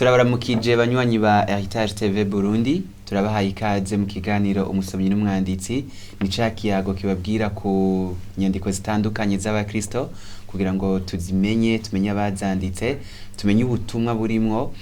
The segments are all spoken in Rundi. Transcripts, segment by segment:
Turabaramukije banywanyi ba Heritage TV Burundi, turabahaye ikaze mu kiganiro umusomyi n'umwanditsi, ni ca kiyago kibabwira ku nyandiko zitandukanye z'abakristo kugira ngo tuzimenye, tumenye abazanditse, tumenye ubutumwa burimwo,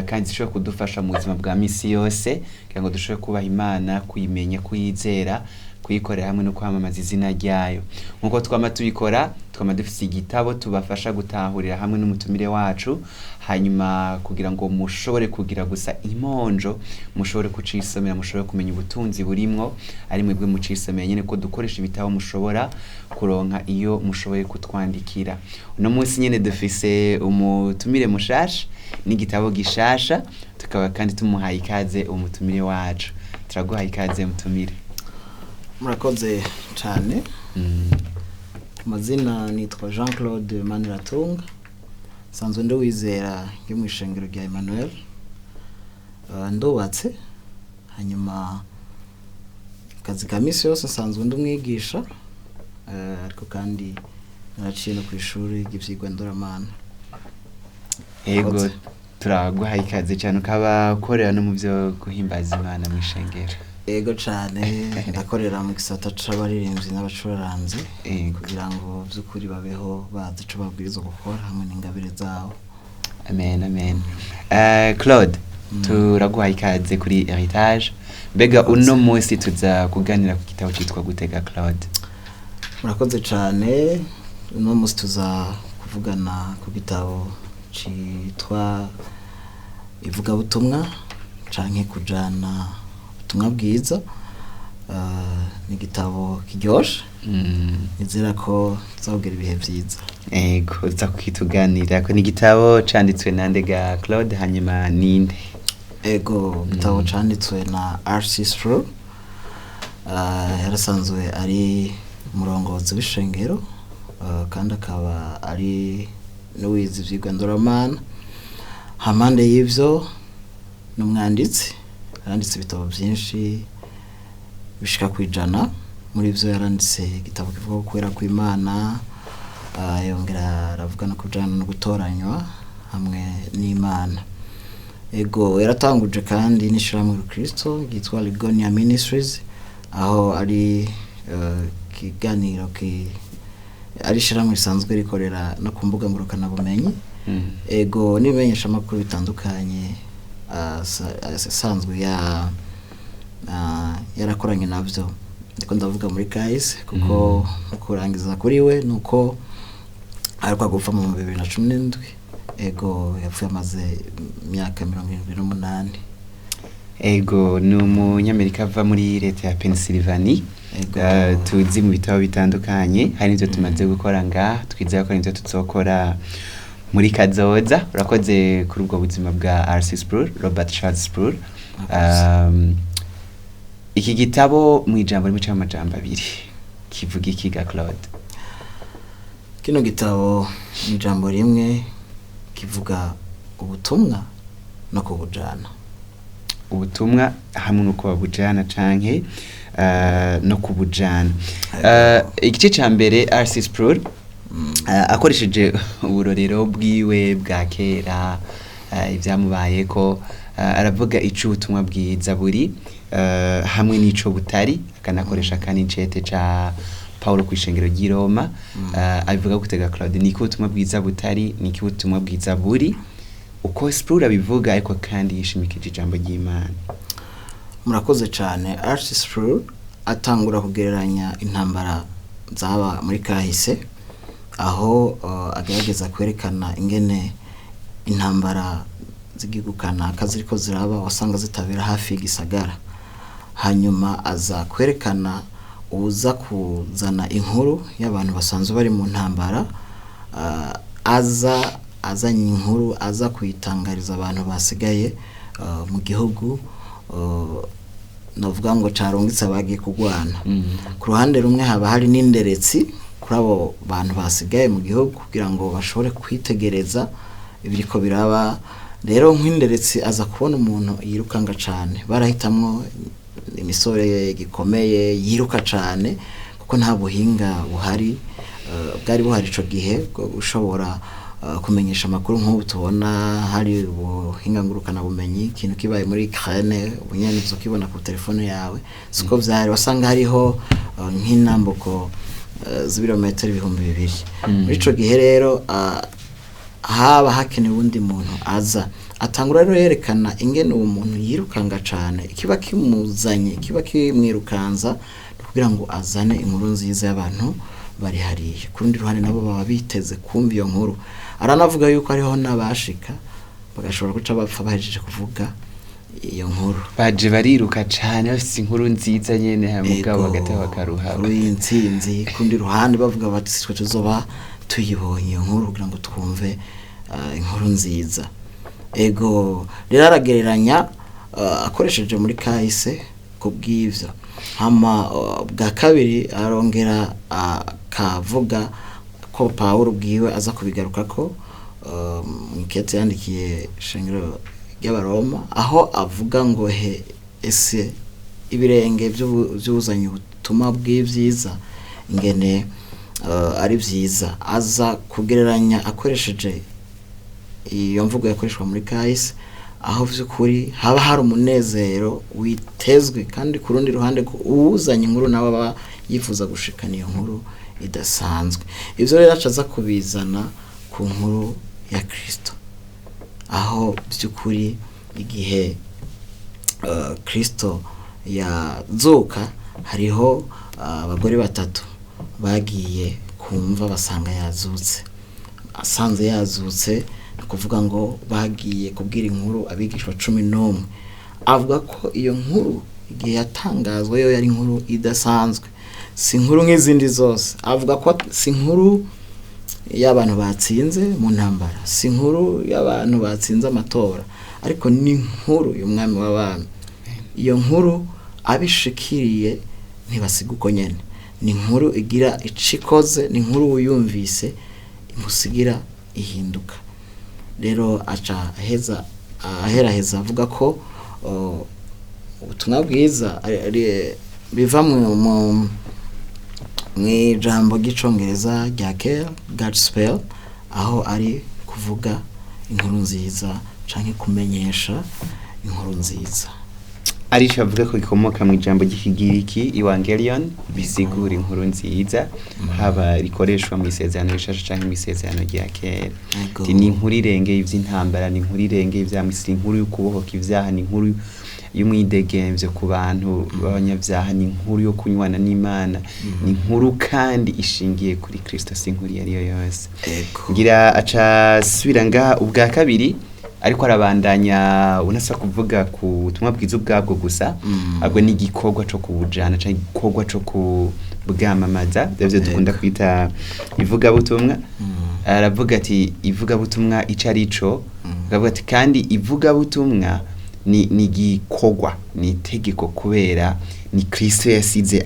kandi zishobore kudufasha mu buzima bwa misi yose kugira ngo dushobore kubaha Imana, kuyimenya, kuyizera, kuyikorera hamwe no kwamamaza izina ryayo. Nk'uko twama tubikora, twama dufise igitabo tubafasha gutahurira hamwe n'umutumire wacu, hanyuma kugira ngo mushobore kugira gusa imonjo, mushobore kucisomera, mushobore kumenya ubutunzi burimwo, ari mwebwe mucisomera nyene ko dukoresha ibitabo mushobora kuronka iyo mushoboye kutwandikira. Uno munsi nyene dufise umutumire mushasha n'igitabo gishasha, tukaba kandi tumuhaye ikaze umutumire wacu. Turaguhaye ikaze mutumire. Murakoze cyane. Amazina nitwa Jean Claude Maniratunga, nsanzwe ndi wizera yo mu ishengero rya Emmanuel. Ndubatse, hanyuma akazi ka misi yose nsanzwe ndi umwigisha, ariko kandi naraciye no ku ishuri ry'ivyigwa ndoramana. Ego, Murakoze. Turaguhaye ikaze cyane, ukaba ukorera no mu vyo guhimbaza Imana mw'ishengero. Ego cane, ndakorera mu gisata c'abaririmbyi n'abacuraranzi kugira ngo vy'ukuri babeho bazi ico babwirizwa gukora hamwe n'ingabire zabo. Amen, amen. Claude, turaguhaye ikaze kuri Heritage. Mbega uno munsi tuza kuganira ku gitabo citwa gutega, Claude? Murakoze cane. Uno munsi tuza kuvugana ku gitabo citwa ivugabutumwa canke kujana ubutumwa bwiza. Ni igitabo kiryoshe, nizera ko tuzakugira ibihe vyiza. Ego, uza kukituganirako. Ni igitabo canditswe nande ga Claude, hanyuma ninde? Ego, igitabo canditswe na R.C. Sproul. Yarasanzwe ari umurongozi w'ishengero, kandi akaba ari n'uwize ivyigwa ndoramana. Hampande y'ivyo ni umwanditsi, yaranditse ibitabo vyinshi bishika kwijana. Muri vyo yaranditse igitabo kivuga ku kwera kw'Imana, yongera aravuga no kujana no gutoranywa hamwe n'Imana. Ego, yaratanguje kandi n'ishirahamwe Kristo ryitwa Ligonia Ministries, aho ari ikiganiro ki ari ishirahamwe risanzwe rikorera no ku mbuga ngurukanabumenyi. Ego, n'ibimenyeshamakuru bitandukanye asanzwe ya yarakoranye navyo. Ndiko ndavuga muri kahise kuko mu kurangiza kuri we nuko aheruka gupfa mu 2017. Ego, yapfuye amaze imyaka 78. Ego, ni umunyamerika ava muri leta ya Pennsylvania. Ego. Tuzi mu bitabo bitandukanye, hari n'ivyo tumaze gukora ngaha, twizera ko hari n'ivyo tuzokora muri kazoza. Urakoze kuri ubwo buzima bwa R.C. Sproul, Robert Charles Sproul. Murakoze. Iki gitabo mu ijambo rimwe canke amajambo abiri kivuga iki ga Claude? Kino gitabo mu ijambo rimwe kivuga ubutumwa no kubujana. Ubutumwa hamwe n'uko babujana canke no kubujana. Ego. Igice ca mbere R.C. Sproul akoresheje uburorero bwiwe bwa kera, ivyamubayeko, aravuga ico ubutumwa bwiza buri, hamwe n'ico butari, akanakoresha kandi icete ca Paulo kw'ishengero ry'i Roma. Abivuga gutega Claude, niko ubutumwa bwiza butari, niko ubutumwa bwiza buri, uko Sproul abivuga, ariko kandi yishimikije ijambo ry'Imana. Murakoze cane. R.C. Sproul atangura kugereranya intambara zaba muri kahise, aho agerageza kwerekana ingene intambara z'igihugu kanaka ziriko ziraba wasanga zitabera hafi y'igisagara. Hanyuma aza kwerekana uza kuzana inkuru y'abantu basanzwe bari mu ntambara, aza azanye inkuru, aza kuyitangariza abantu basigaye mu gihugu, novuga ngo carungitse abagiye kurwana. Ku ruhande rumwe haba hari n'inderetsi kuri abo bantu basigaye mu gihugu kugira ngo bashobore kwitegereza ibiriko biraba. Rero nk'inderetsi aza kubona umuntu yirukanga cane, barahitamwo imisore gikomeye yiruka cane kuko nta buhinga buhari, bwari buhari ico gihe bwo gushobora kumenyesha amakuru nk'ubu tubona hari ubuhinga ngurukanabumenyi, ikintu kibaye muri Ukraine ubunyene uzokibona ku telefone yawe, siko vyari. Wasanga hariho nk'intambuko z'ibirometero 2000. Muri ico gihe rero haba hakenewe uwundi muntu aza. Atangura rero yerekana ingene uwo muntu yirukanga cane, ikiba kimuzanye, ikiba kimwirukanza ni kugira ngo azane inkuru nziza y'abantu bari hariya. Ku rundi ruhande nabo baba biteze kumva iyo nkuru. Aranavuga yuko hariho n'abashika bagashobora guca bapfa bahejeje kuvuga iyo nkuru. Baje bariruka cane bafise inkuru nziza nyene, mugabo bagata bakaruha. Inkuru y'intsinzi. Ku rundi ruhande bavuga bati sitwe tuzoba tuyibonye iyo nkuru kugira ngo twumve inkuru nziza. Ego, rero aragereranya akoresheje muri kahise kubw'ivyo. Hama bwa kabiri arongera akavuga ko Pawulo ubwiwe aza kubigarukako mw'ikete yandikiye ishengero ry'Abaroma, aho avuga ngo he ese ibirenge vy'uzanye ubutumwa bw'ivyiza ingene ari vyiza. Aza kugereranya akoresheje iyo mvugo yakoreshwa muri kahise, aho vy'ukuri haba hari umunezero witezwe, kandi ku rundi ruhande ko uwuzanye inkuru nawe aba yifuza gushikana iyo nkuru idasanzwe. Ivyo rero aca aza kubizana ku nkuru ya Kristo, aho by'ukuri igihe Kristo yazuka hariho abagore batatu bagiye kumva basanga yazutse. Asanze yazutse, ni ukuvuga ngo bagiye kubwira inkuru abigishwa 11. Avuga ko iyo nkuru igihe yatangazwa yo yari inkuru idasanzwe, si inkuru nk'izindi zose. Avuga ko si inkuru y'abantu batsinze mu ntambara, si inkuru y'abantu batsinze amatora, ariko ni inkuru y'umwami w'abami. Iyo nkuru abishikiriye ntibasiga uko nyene, ni inkuru igira icikoze, ni inkuru wuyumvise imusigira ihinduka. Rero aca aheza aheraheza avuga ko ubutumwa bwiza biva mu ijambo ry'icongereza rya kera Godspell, aho ari kuvuga inkuru nziza canke kumenyesha inkuru nziza. Arico avuga ko gikomoka mu ijambo ry'ikigiriki Evangelion, bisigura inkuru nziza, haba rikoreshwa mu isezerano rishasha canke mu isezerano rya kera. Ati, ni inkuru irengeye ivy'intambara, ni inkuru irengeye ivya misi, inkuru y'ukubohoka ivyaha, ni inkuru y'umwidegemvyo ku bantu b'abanyavyaha, ni inkuru yo kunywana n'Imana, ni inkuru kandi ishingiye kuri Kristo, si inkuru iyo ariyo yose. Ngira aca asubira ngaha ubwa kabiri, ariko arabandanya unasa kuvuga ku butumwa bwiza ubwabwo gusa, ahubwo ni igikorwa co kubujana canke igikorwa co kubwamamaza, ivyo dukunda kwita ivugabutumwa. Aravuga ati ivugabutumwa ico ari co, aravuga ati kandi ivugabutumwa ni igikorwa, ni itegeko, kubera ni Kristo yasize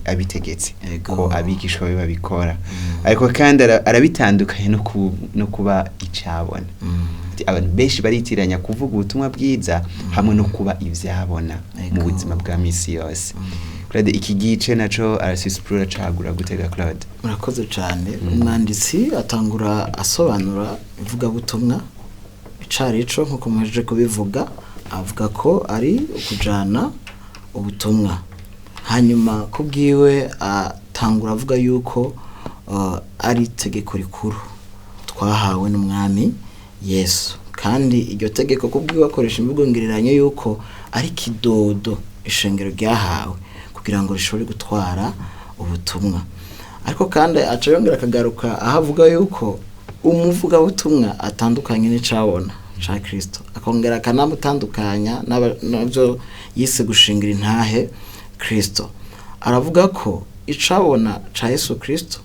abitegetse ko abigishwa be babikora. Ariko kandi arabitandukanye no kuba icabona. Ati, abantu benshi baritiranya kuvuga ubutumwa bwiza hamwe no kuba ivyabona mu buzima bwa misi yose. Claude, iki gice naco arasisipura cagura gutega Claude. Murakoze cane. Umwanditsi atangura asobanura ivugabutumwa icarico, nkuko muhejeje kubivuga. Avuga ko ari ukujana ubutumwa. Hanyuma kubwiwe atangura avuga yuko ari itegeko rikuru twahawe n'umwami Yesu, kandi iryo tegeko kubwiwe akoresha imvugo ngereranyo yuko ari kidodo ishengero ryahawe kugira ngo rishobore gutwara ubutumwa. Ariko kandi aca yongera akagaruka aho avuga yuko umuvugabutumwa atandukanye n'icabona ca Kristo, akongera akanamutandukanya n'abyo yise gushingira intahe Kristo. Aravuga ko icabona ca Yesu Kristo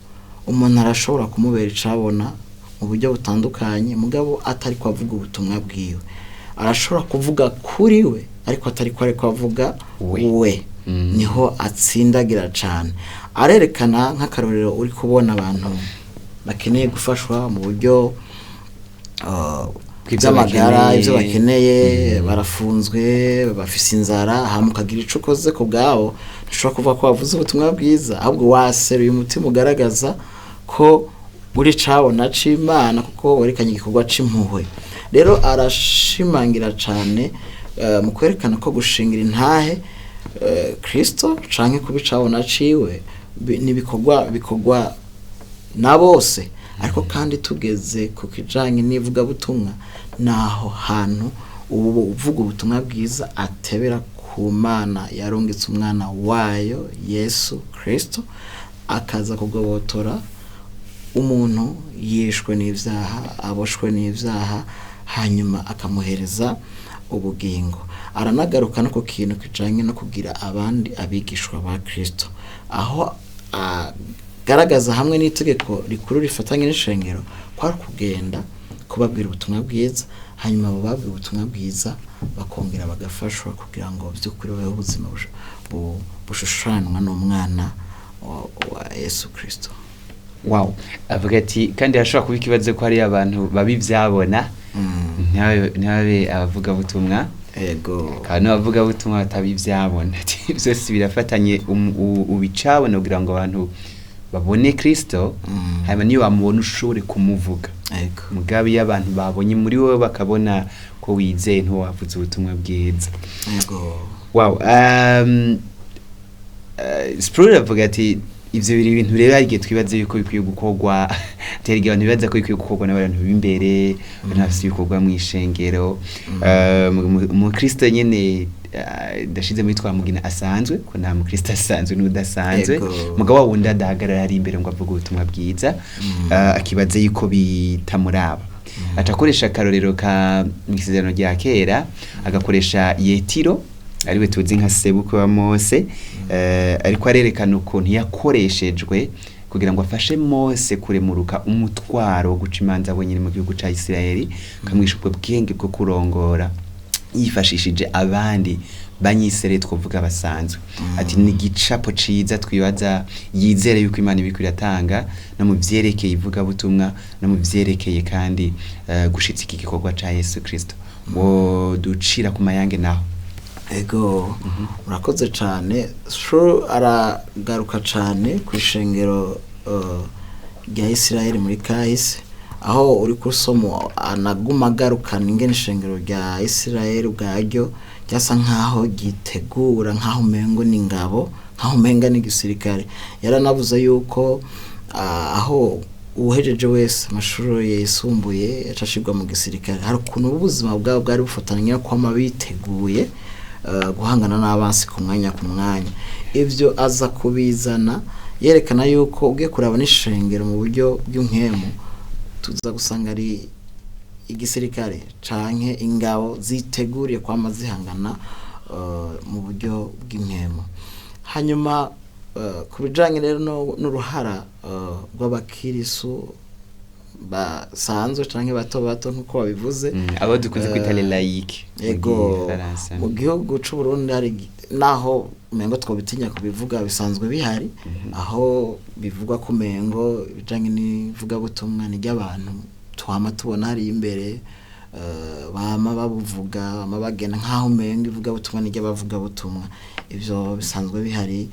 umuntu arashobora kumubera icabona mu buryo butandukanye, mugabo atari ko avuga ubutumwa bwiwe. Arashobora kuvuga kuri we, ariko atari ko ariko avuga We. we. Niho atsindagira cane. Arerekana nk'akarorero uri kubona abantu bakeneye gufashwa mu buryo Bw'ivyo bw'amagara, bakeneye. ivyo bakeneye, barafunzwe, bafise inzara, hama ukagira ico ukoze ku bwabo, ntushobora kuvuga ko wavuze ubutumwa bwiza, ahubwo waseruye umutima ugaragaza ko Uri cabona c'Imana kuko werekanye igikorwa c'impuhwe. Rero arashimangira cane mu kwerekana ko gushingira intahe Kristo canke kubicabona ciwe n'ibikorwa bikorwa na bose. Ariko kandi tugeze ku kijanye n'ivugabutumwa, naho hantu ubu uvuga ubutumwa bwiza atebera ku Mana yarungitse umwana wayo Yesu Kristo, akaza kugobotora umuntu yishwe n'ivyaha, aboshwe n'ivyaha, hanyuma akamuhereza ubugingo. Aranagaruka no ku kintu kijanye no kugira abandi abigishwa ba Kristo, aho agaragaza hamwe n'itegeko rikuru rifatanye n'ishengero kwari kugenda kubabwira ubutumwa bwiza, hanyuma abo babwiwe ubutumwa bwiza bakongera bagafashwa kugira ngo by'ukuri babeho ubuzima bushushanwa n'umwana wa Yesu Kristo. Wow, avuga ati kandi hashobora kuba ikibazo ko hari abantu babivyabona ntibabe abavugabutumwa, Ego. kandi n'abavugabutumwa batabivyabona. Ati byose birafatanye, ubicabona kugira ngo abantu babone Kristo, hanyuma niyo bamubona ushobore kumuvuga. Ego. Mugabe iyo abantu babonye muri wowe bakabona ko wizeye, ntiwavuze ubutumwa bwiza. Ego. Wow. Sproul avuga ati ivyo biri ibintu rero hari igihe twibaza yuko bikwiye gukorwa, atari igihe abantu bibaza ko bikwiye gukorwa n'abantu b'imbere, abantu bafise ibikorwa mw'ishengero. Umukristo nyene, ndashize muri twamugina asanzwe ko nta mukristo asanzwe n'udasanzwe, Ego. mugabo wa wundi adahagarara ari imbere ngo avuge ubutumwa bwiza, akibaza yuko bitamuraba. Aca akoresha akarorero ka mu isezerano rya kera, agakoresha Yetiro ariwe tuzi nka sebukwe wa Mose, ariko arerekana ukuntu yakoreshejwe kugira ngo afashe Mose kuremuruka umutwaro wo guca imanza wenyine mu gihugu ca Isirayeli, akamwisha ubwo bwenge bwo kurongora yifashishije abandi banyisere twovuga basanzwe. Ati ni igicapo ciza twibaza yizere yuko Imana ibiko iratanga no mu vyerekeye ivugabutumwa no mu vyerekeye kandi gushitsa iki gikorwa ca Yesu Kristo. Wo ducira ku mayange naho. Ego, murakoze cane. Sproul aragaruka cane ku ishengero rya Isirayeli muri kahise, aho uri kusoma anaguma agarukana ingene ishengero rya Isirayeli ubwaryo ryasa nkaho ryitegura, nkaho umengo ni ingabo, nkaho umenga ni igisirikare. Yaranavuze yuko aho uwuhejeje wese amashuri yisumbuye yaca ashirwa mu gisirikare. Hari ukuntu ubuzima bwabo bwari bufatanye no kwama biteguye guhangana n'abansi ku mwanya ku mwanya. Ivyo aza kubizana yerekana yuko ugiye kuraba n'ishengero mu buryo bw'impwemu, tuza gusanga ari igisirikare canke ingabo ziteguriye kwama zihangana mu buryo bw'impwemu. Hanyuma ku bijanye rero n'uruhara rw'abakirisu basanzwe canke bato bato nk'uko babivuze, Abo dukunze kwita les laïcs mu Ego. gifaransa. Mu gihugu c'u Burundi hari naho umengo twobitinya kubivuga, bisanzwe bihari, aho bivugwa ko umengo ibijanye n'ivugabutumwa ni ry'abantu twama tubona hari imbere, bama babuvuga, bama bagenda nk'aho umengo ivugabutumwa ni ry'abavugabutumwa. Ivyo bisanzwe bihari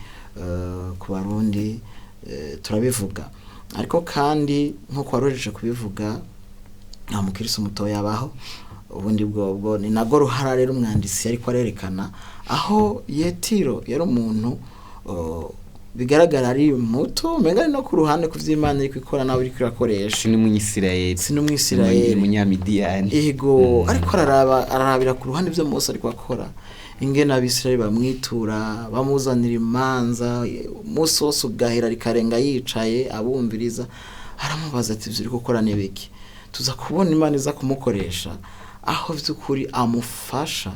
ku Barundi, turabivuga. Ariko kandi nk'uko waruhejeje kubivuga, nta mukiristo mutoya abaho. Ubundi bwobwo ni nabwo ruhara rero umwanditsi ariko arerekana, aho Yetiro yari umuntu bigaragara ari muto, umenga ari no ku ruhande ku vy'Imana iriko ikora nawe iriko irakoresha. Si n'umuyisirayeli. Si n'umwisirayeli. Umunyamidiyani. Ego, ariko ararabira ku ruhande ivyo Mose ariko akora, ingene Abisirayeli bamwitura, bamuzanira imanza, umunsi wose ugahera rikarenga yicaye abumviriza. Aramubaza ati ivyo uriko ukora ni biki? Tuza kubona Imana iza kumukoresha, aho vy'ukuri amufasha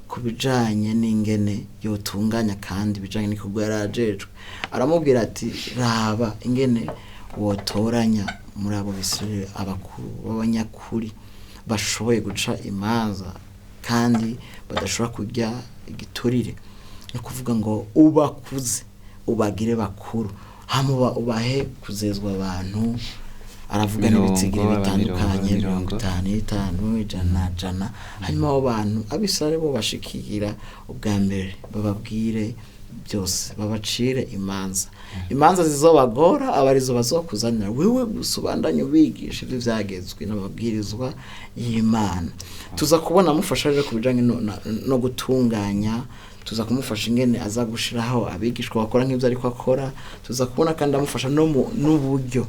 ku bijanye n'ingene yotunganya kandi ibijanye n'igikorwa yari ajejwe. Aramubwira ati raba ingene wotoranya muri abo Bisirayeli abakuru b'abanyakuri bashoboye guca imanza kandi badashobora kurya igiturire, ni ukuvuga ngo ubakuze ubagire bakuru, hama ubahe kuzezwa abantu. Aravuga Mirongo, n'ibitigiri aba bitandukanye, mirongo, mirongo itanu, itanu, ijana, jana. Hanyuma abo bantu Abisirayeli bo bashikira ubwa mbere bababwire Byose babacire imanza, imanza zizobagora aba arizo bazokuzanira wewe, gusa ubandanye ubigisha ibyo byagezwe n'amabwirizwa y'Imana. Tuza kubona amufasha rero ku bijanye no gutunganya, tuza kumufasha ingene aza gushiraho abigishwa bakora nk'ibyo ariko akora. Tuza kubona kandi amufasha no n'uburyo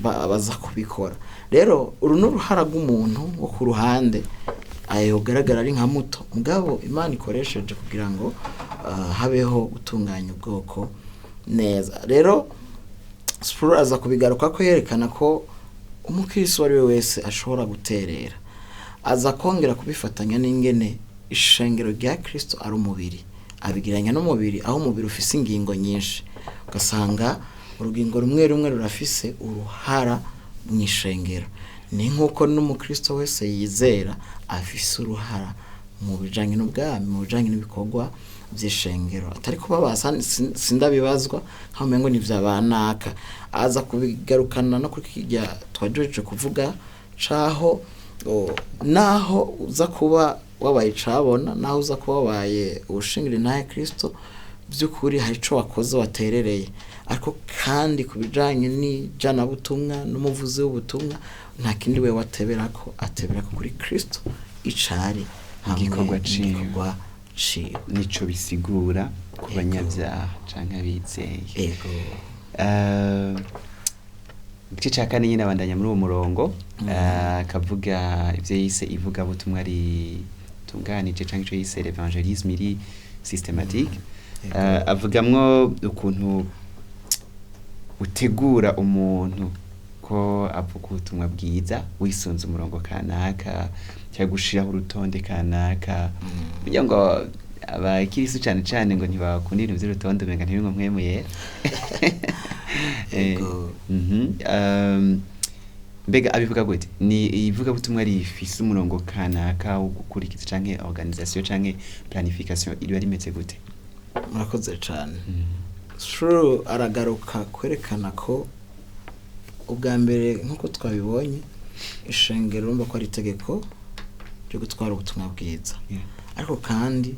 baza kubikora. Rero uru ni uruhara rw'umuntu wo ku ruhande, ayo ugaragara ari nka muto, mugabo Imana ikoresheje kugira ngo habeho gutunganya ubwoko neza. Rero Sproul aza kubigaruka ko yerekana ko umukristo uwo ari we wese ashobora guterera. Aza kongera kubifatanya n'ingene ishengero rya Kristo ari umubiri, abigereranya n'umubiri, aho umubiri ufise ingingo nyinshi, ugasanga urugingo rumwe rumwe rurafise uruhara mu ishengero. Ni nk'uko n'umukristo wese yizera afise uruhara mu bijanye n'ubwami, mu bijanye n'ibikorwa by'ishengero, atari kuba basa sindabibazwa nkaho umengo ni vya banaka. Aza kubigarukana no kuri kirya twajeje kuvuga caho naho uza kuba wabaye icabona, naho uza kuba wabaye ubushingira intahe Kristo, by'ukuri hari ico wakoze, waterereye. Ariko kandi ku bijanye n'ijanabutumwa n'umuvuzi w'ubutumwa, nta kindi we wateberako, ateberako kuri Kristo icari hamwe Igikorwa ciwe. n'igikorwa ciwe. Nico bisigura ku banyabyaha canke abizeye. Ego. Igice ca kane nyine abandanya muri uwo murongo, akavuga ivyo yise ivugabutumwa ritunganije canke ico yise l'évangélisme iri systématique. Avugamwo ukuntu utegura umuntu ko avuga ubutumwa bwiza wisunze umurongo kanaka cyangwa gushiraho urutonde kanaka, kugira ngo abakirisu cane cane ngo ntibakunda ibintu vy'urutonde, umenga ntibimwe mpwemu yera. Ego. Mbega abivuga gute? Ni ivugabutumwa rifise umurongo kanaka wo gukurikiza canke organisation canke planification riba rimeze gute? Murakoze cane. Sproul aragaruka kwerekana ko ubwa mbere, nk'uko twabibonye, ishengero urumva ko ari itegeko ryo gutwara ubutumwa bwiza. Ariko kandi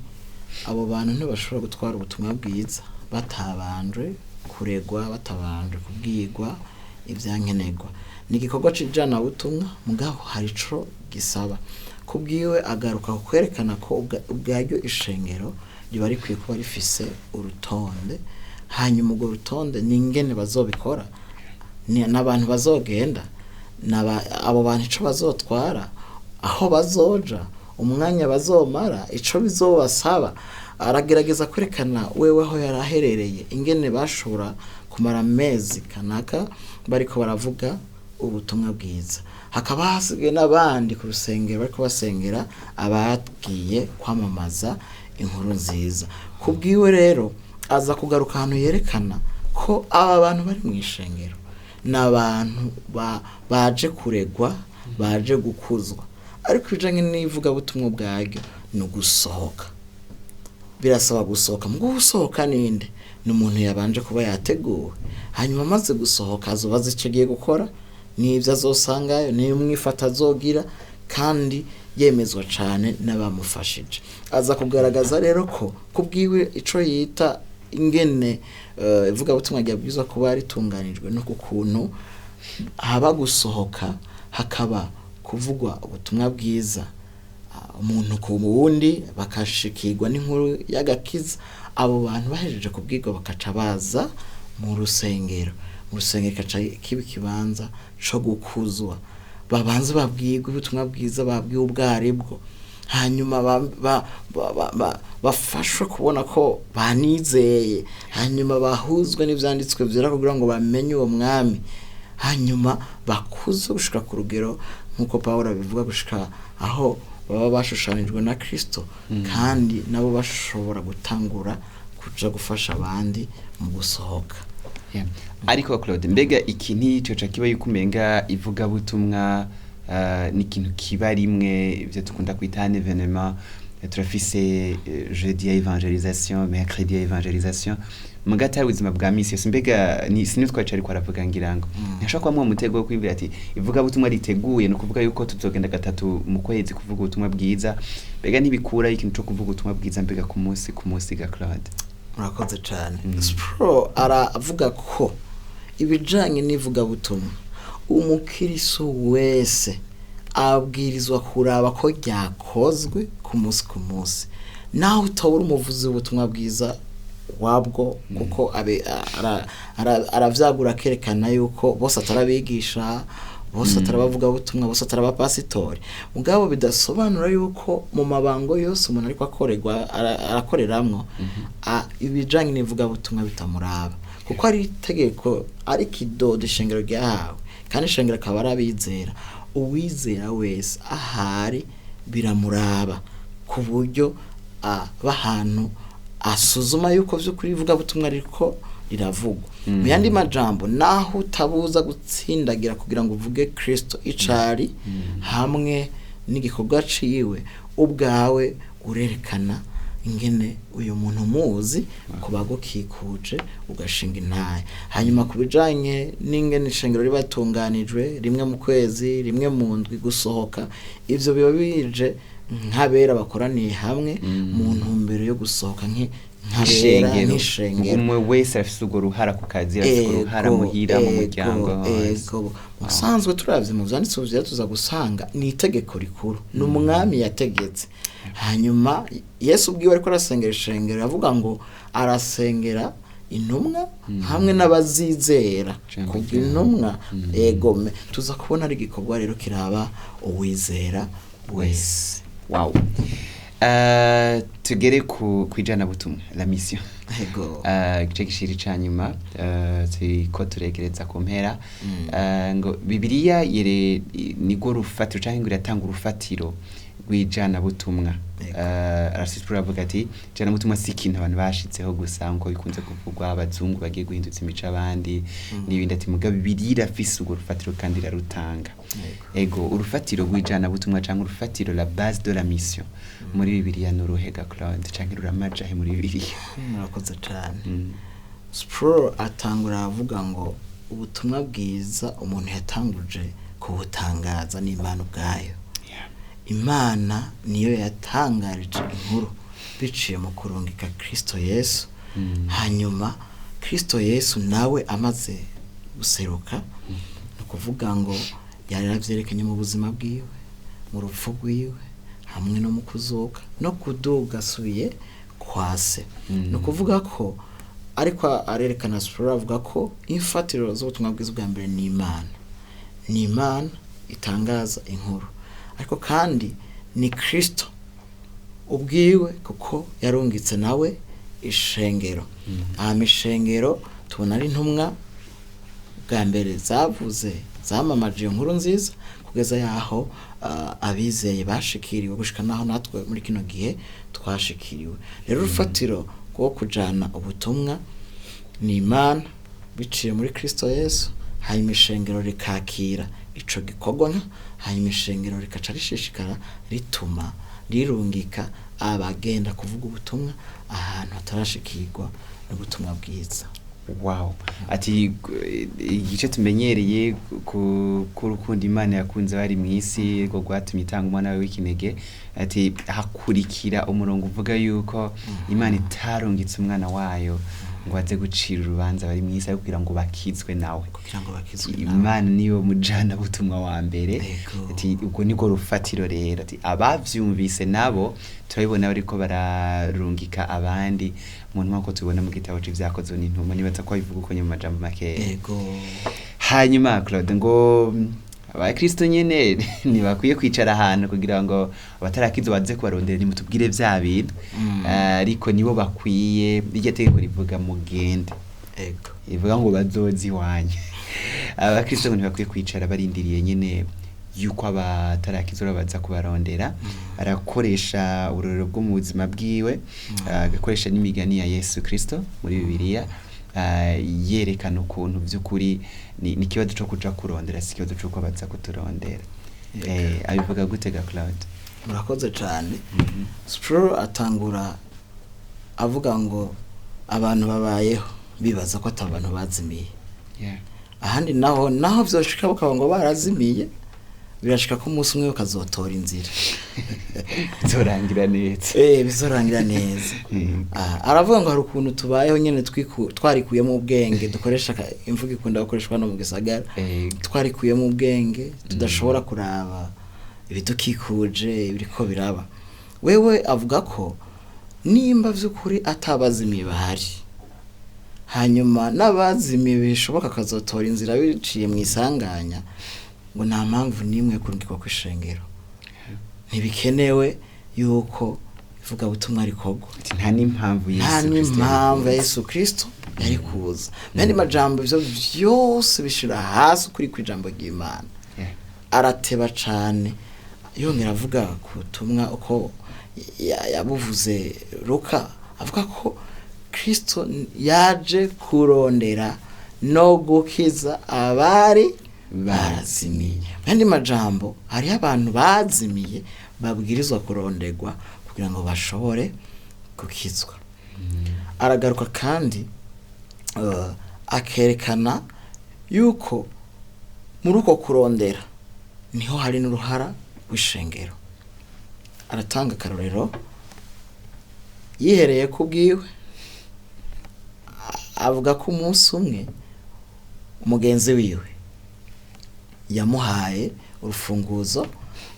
abo bantu ntibashobora gutwara ubutumwa bwiza batabanje kuregwa, batabanje kubwirwa ibyankenerwa. Ni igikorwa c'ijanabutumwa, mugabo hari ico gisaba. Kubwiwe agaruka kwerekana ko ubwaryo ishengero riba rikwiye kuba rifise urutonde. Hanyuma urwo rutonde ni ingene bazobikora, n'abantu bazogenda, abo bantu ico bazotwara, aho bazoja, umwanya bazomara, ico bizobasaba. Aragerageza kwerekana wewe aho yari aherereye ingene bashobora kumara amezi kanaka bariko baravuga ubutumwa bwiza, hakaba hasigaye n'abandi ku rusengero bariko basengera abagiye kwamamaza inkuru nziza. Kubwiwe rero aza kugaruka ahantu yerekana ko aba bantu bari mu ishengero ni abantu baje kuregwa, baje gukuzwa. Ariko ibijanye n'ivugabutumwa ubwaryo ni ugusohoka, birasaba gusohoka. Mu gusohoka ninde? Ni umuntu yabanje kuba yateguwe. Hanyuma amaze gusohoka azoba azi icyo agiye gukora n'ibyo azosangayo n'umwifata azogira, kandi yemezwa cane n'abamufashije. Aza kugaragaza rero ko kubwiwe ico yita ingene ivugabutumwa ryabwirizwa kuba ritunganijwe no ku kuntu haba gusohoka, hakaba kuvugwa ubutumwa bwiza, umuntu ku wundi, bakashikirwa n'inkuru y'agakiza. Abo bantu bahejeje kubwirwa bakaca baza mu rusengero, mu rusengero ikaca kiba ikibanza co gukuzwa. Babanze babwirwe ubutumwa bwiza, babwiwe ubwaribwo, hanyuma bafashwe kubona ko banizeye, hanyuma bahuzwe n'ivyanditswe vyera kugira ngo bamenye uwo mwami, hanyuma bakuze gushika ku rugero nk'uko Pawulo abivuga, gushika aho baba bashushanijwe na Kristo, kandi nabo bashobora gutangura kuja gufasha abandi mu gusohoka. Yeah. Ariko Claude, mbega iki ntico kiba yuko umenga ivugabutumwa ni ikintu kiba rimwe, ivyo dukunda kwita un événement? Turafise jeudi ya évangélisation, mercredi ya évangélisation, muga atari ubuzima bwa misi yose. Mbega ni sinzi twaca, ariko aravuga ngira ngo ntashobora kuba mutego wo kwibwira ati ivugabutumwa riteguye ni ukuvuga yuko tuzogenda gatatu mu kwezi kuvuga ubutumwa bwiza. Mbega ntibikura ikintu co kuvuga ubutumwa bwiza mbega ku munsi ku munsi ga Claude? Murakoze cyane. Sproul aravuga ko ibijanye n'ivugabutumwa umukiriso wese abwirizwa kuraba ko ryakozwe ku munsi ku munsi, naho utabura umuvuzi w'ubutumwa bwiza wabwo, kuko aravyagura akerekana yuko bose atarabigisha, bose atarabavugabutumwa, bose atarabapasitori, mugabo bidasobanura yuko mu mabango yose umuntu ariko akorerwa arakoreramwo ibijanye n'ivugabutumwa bitamuraba, kuko ari itegeko, ari ikidodo ishengero ryahawe, kandi ishengero akaba ari abizera. Uwizera wese ahari biramuraba, ku buryo aba ahantu asuzuma yuko vy'ukuri ivugabutumwa ririko riravugwa. Mu yandi majambo, naho utabuza gutsindagira kugira ngo uvuge Kristo icari hamwe n'igikorwa ciwe, ubwawe urerekana ingene uyu muntu muzi ku bagukikuje, ugashinga intahe. Hanyuma ku bijanye n'ingene ishengero riba ritunganijwe, rimwe mu kwezi, rimwe mu ndwi gusohoka, ivyo biba bije nk'abera bakoraniye hamwe mu ntumbero yo gusohoka nk'abera, Ishengero. nk'ishengero. Umwe wese arafise urwo ruhara ku kazi, arafise urwo ruhara muhira, mu muryango hose. Ego, musanzwe turavye mu vyanditswe vyera tuza gusanga ni itegeko rikuru, ni umwami yategetse. Hanyuma Yesu ubwiwe ariko arasengera ishengero, avuga ngo arasengera intumwa hamwe n'abazizera Ijambo kubwo ryawe. intumwa. Egome tuza kubona ari igikorwa rero kiraba uwizera wese. Wow. Tugere ku kwijanabutumwa, la mission. Ego. Igice gishiri ca nyuma, turiko turegereza ku mpera. Ngo Bibiliya yere nirwo rufatiro canke ngo iratanga urufatiro rw'ijanabutumwa. Yego. Arasitura avuga ati ijanabutumwa si ikintu abantu bashitseho gusa nkuko bikunze kuvugwa, abazungu bagiye guhindutsa imico abandi n'ibindi, ati mugabo Bibiliya irafise urwo rufatiro kandi irarutanga. Yego. Ego, urufatiro rw'ijanabutumwa canke urufatiro, la base de la mission, muri Bibiliya n'uruhega, Claude, canke ruramajahe muri Bibiliya? Murakoze cane. Sproul atangura avuga ngo ubutumwa bwiza umuntu yatanguje kubutangaza n'Imana ubwayo. Imana niyo yatangarije inkuru biciye mu kurungika Kristo Yesu. Hanyuma Kristo Yesu nawe amaze guseruka, ni ukuvuga ngo yari yaravyerekanye mu buzima bwiwe, mu rupfu rwiwe, hamwe no mu kuzuka no kuduga asubiye kwa se. Ni ukuvuga ko ariko arerekana, Sproul avuga ko imfatiro z'ubutumwa bwiza bwa mbere ni Imana, ni Imana itangaza inkuru, ariko kandi ni Kristo ubwiwe, kuko yarungitse nawe ishengero. Hama ishengero tubona ari intumwa bwa mbere zavuze, zamamaje iyo nkuru nziza kugeza yaho abizeye bashikiriwe, gushika naho natwe muri kino gihe twashikiriwe. Rero urufatiro rwo kujana ubutumwa ni Imana biciye muri Kristo Yesu, hanyuma ishengero rikakira ico gikorwa, hanyuma ishengero rikaca rishishikara rituma rirungika abagenda kuvuga ubutumwa ahantu hatarashikirwa n'ubutumwa bwiza. Wow. Ati igice tumenyereye ku rukundo Imana yakunze bari mu isi rwo rwatumye itanga umwana wawe w'ikinege, ati hakurikira umurongo uvuga yuko Imana itarungitse umwana wayo ngo aze gucira urubanza bari mu isi, ariko kugira ngo bakizwe nawe. Kugira ngo bakizwe nawe. Imana niyo mujana butumwa wa mbere. Ego. Ati ubwo nibwo rufatiro rero, ati abavyumvise nabo turabibona bariko bararungika abandi mu ntumwa, ko tubona mu gitabo c'ivyakozwe n'intumwa. Nibaza ko bivuga uko nyuma mu majambo makeya. Ego. Hanyuma Claude, ngo abakristo nyene ntibakwiye kwicara ahantu kugira ngo abatarakizwa baze kubarondera, nimutubwire vya bintu. Ariko nibo bakwiye, iryo tegeko rivuga mugende, Ego. ivuga ngo bazoza iwanyu. Abakristo ngo ntibakwiye kwicara barindiriye nyene yuko abatarakizwa baza kubarondera. Arakoresha uburorero bwo mu buzima bwiwe, agakoresha n'imigani ya Yesu Kristo muri Bibiliya, yerekana ukuntu by'ukuri ni ikibazo co kuja kurondera, si ikibazo c'uko baza kuturondera. Abivuga gute ga Claude? Murakoze cane. Sproul atangura avuga ngo abantu babayeho bibaza ko ata bantu bazimiye. Ahandi naho vyoshika bakaba ngo barazimiye. Birashika ko umunsi umwe ukazotora inzira. Bizorangira neza. Bizorangira neza. Aravuga ngo hari ukuntu tubayeho nyene twarikuyemo ubwenge, dukoresha imvugo ikunda gukoreshwa no mu gisagara. Twarikuyemo ubwenge, tudashobora kuraba ibidukikuje ibiriko biraba. Wewe avuga ko nimba vy'ukuri atabazimiye bahari, hanyuma n'abazimiye bishoboka akazotora inzira biciye mu isanganya, ngo nta mpamvu n'imwe yo kurungikwa kw'ishengero, ntibikenewe yuko ivugabutumwa rikorwa. Ati nta n'impamvu Nta Yesu Kristo n'impamvu ya yari Yesu Kristo yari kuza. Mu majambo ivyo vyose bishira hasi ukuri kw'ijambo ry'Imana. Arateba cane, yongera avuga ku butumwa uko yabuvuze Luka, avuga ko Kristo yaje kurondera no gukiza abari barazimiye. Mu yandi majambo, hariho abantu bazimiye babwirizwa kuronderwa kugira ngo bashobore gukizwa. Aragaruka kandi akerekana yuko muri uko kurondera niho hari n'uruhara rw'ishengero. Aratanga akarorero yihereye ku bwiwe, avuga ko umunsi umwe umugenzi wiwe yamuhaye urufunguzo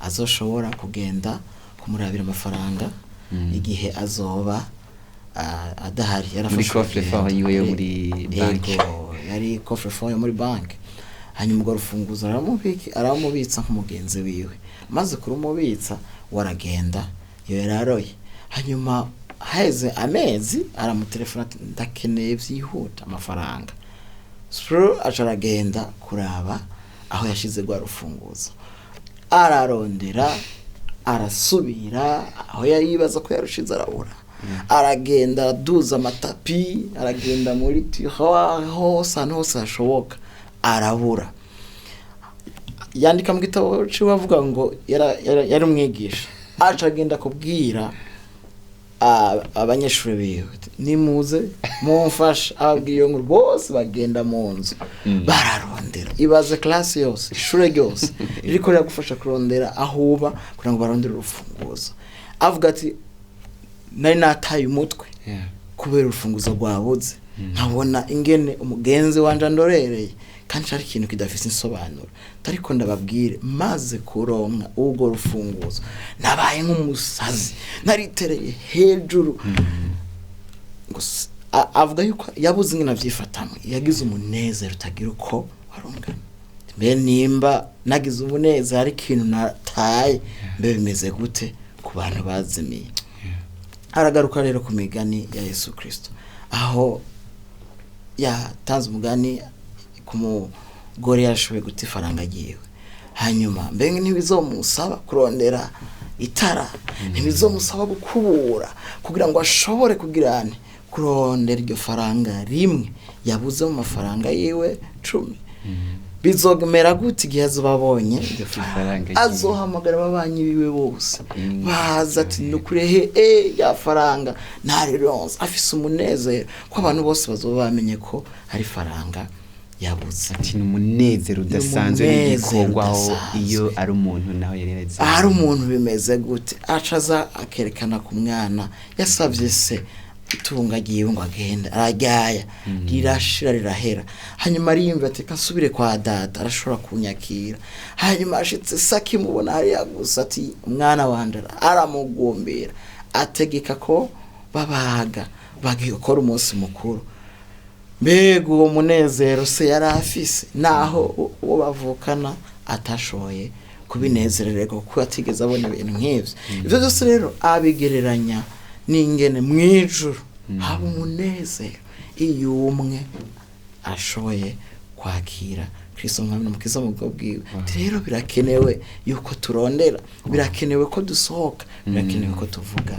azoshobora kugenda kumurabira amafaranga igihe azoba adahari. Muri coffre fort yiwe yo muri banki. Yego, yari coffre fort yo muri banki. Hanyuma urwo rufunguzo aramubitsa nk'umugenzi wiwe. Maze kurumubitsa, waragenda iyo yari aroye. Hanyuma haheze amezi aramutelefona ati ndakeneye byihuta amafaranga. Spru aca aragenda kuraba aho yashize rwa rufunguzo, ararondera, arasubira aho yari yibaza ko yarushize, arabura. Aragenda araduza amatapi, aragenda muri tiroir hose, ahantu hose hashoboka, arabura. Yandika mu gitabo ciwe avuga ngo yari umwigisha, aca agenda kubwira abanyeshuri biwe ati, nimuze mumfashe. Ababwiye iyo nkuru, bose bagenda mu nzu bararondera. Ibaze classe yose, ishure ryose ririko riragufasha kurondera aho uba kugira ngo barondere urufunguzo. Avuga ati nari nataye umutwe kubera urufunguzo rwabuze, nkabona ingene umugenzi wanje andorereye, kandi cari ikintu kidafise insobanuro. Ariko ndababwire, maze kuronka urwo rufunguzo nabaye nk'umusazi, naritereye hejuru. Gusa avuga yuko yabuze ingene avyifatamwe, yagize umunezero utagira uko warungana. Mbe nimba nagize umunezero ari ikintu nataye, mbe bimeze gute ku bantu bazimiye? Aragaruka rero ku migani ya Yesu Kristo, aho yatanze umugani ku mugore yashoboye guta ifaranga ryiwe. Hanyuma mbega ntibizomusaba kurondera itara, ntibizomusaba gukubura kugira ngo ashobore kugirane kurondera iryo faranga rimwe yabuze mu mafaranga yiwe 10? Bizomera gute igihe azoba abonye iryo Ifaranga faranga? ryiwe. Azohamagara ababanyi biwe bose baza ati nukuri he ya faranga ntarironse. Afise umunezero ko abantu bose bazoba bamenye ko hari faranga yabuze. Ati ni umunezero udasanzwe Umunezero n'igikorwaho udasanzwe. Iyo ari umuntu naho yari yareze. Ahari umuntu bimeze gute? Acaza akerekana ku mwana yasabye se itunga ryiwe ngo agende araryaya, rirashira, rirahera. Hanyuma ariyumva ati reka nsubire kwa data, arashobora kunyakira. Hanyuma ashitse, se akimubona hariya gusa ati umwana wanje, aramugumbira, ategeka ko babaga bagikora umunsi mukuru. Mbega uwo munezero se yari afise, naho uwo bavukana atashoboye kubinezerererwa kuko atigeze abona ibintu nk'ivyo. Ivyo byose rero abigereranya n'ingene mw'ijuru haba umunezero iyo umwe ashoboye kwakira Kristo umwami n'umukiza mu bwo bwiwe. Ati rero birakenewe yuko turondera, birakenewe ko dusohoka, birakenewe ko tuvuga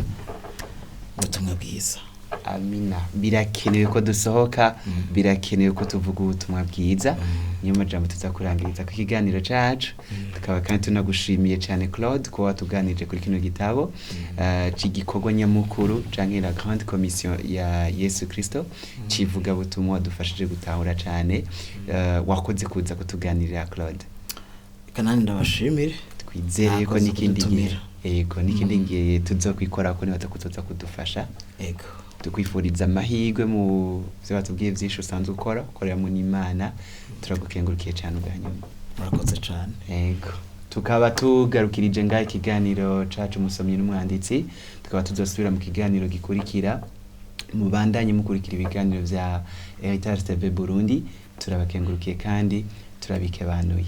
ubutumwa bwiza. Amina. Birakenewe ko dusohoka, birakenewe ko tuvuga ubutumwa bwiza. Niyo majambo tuza kurangiriza ku kiganiro cacu. Tukaba kandi tunagushimiye cyane Claude kuba watuganirije kuri kino gitabo c'igikorwa nyamukuru canke la grande commission ya Yesu Kristo civuga butumwa, wadufashije gutahura cyane. Wakoze kuza kutuganirira, Claude. Reka nanjye ndabashimire. Twizere ko Mwakoze n'ikindi gihe, kudutumira. yego, n'ikindi gihe tuzokwikorako niba kuzoza kudufasha. Ego. Tukwifuriza amahirwe mu byo batubwiye byinshi usanzwe ukora, ukoreramo n'Imana. Turagukengurukiye cyane ubwa nyuma. Murakoze cyane. Yego, tukaba tugarukirije ngaho ikiganiro cacu umusomyi n'umwanditsi, tukaba tuzosubira mu kiganiro gikurikira. Mubandanye mukurikira ibiganiro vya Heritage TV Burundi. Turabakengurukiye kandi turabikebanuye.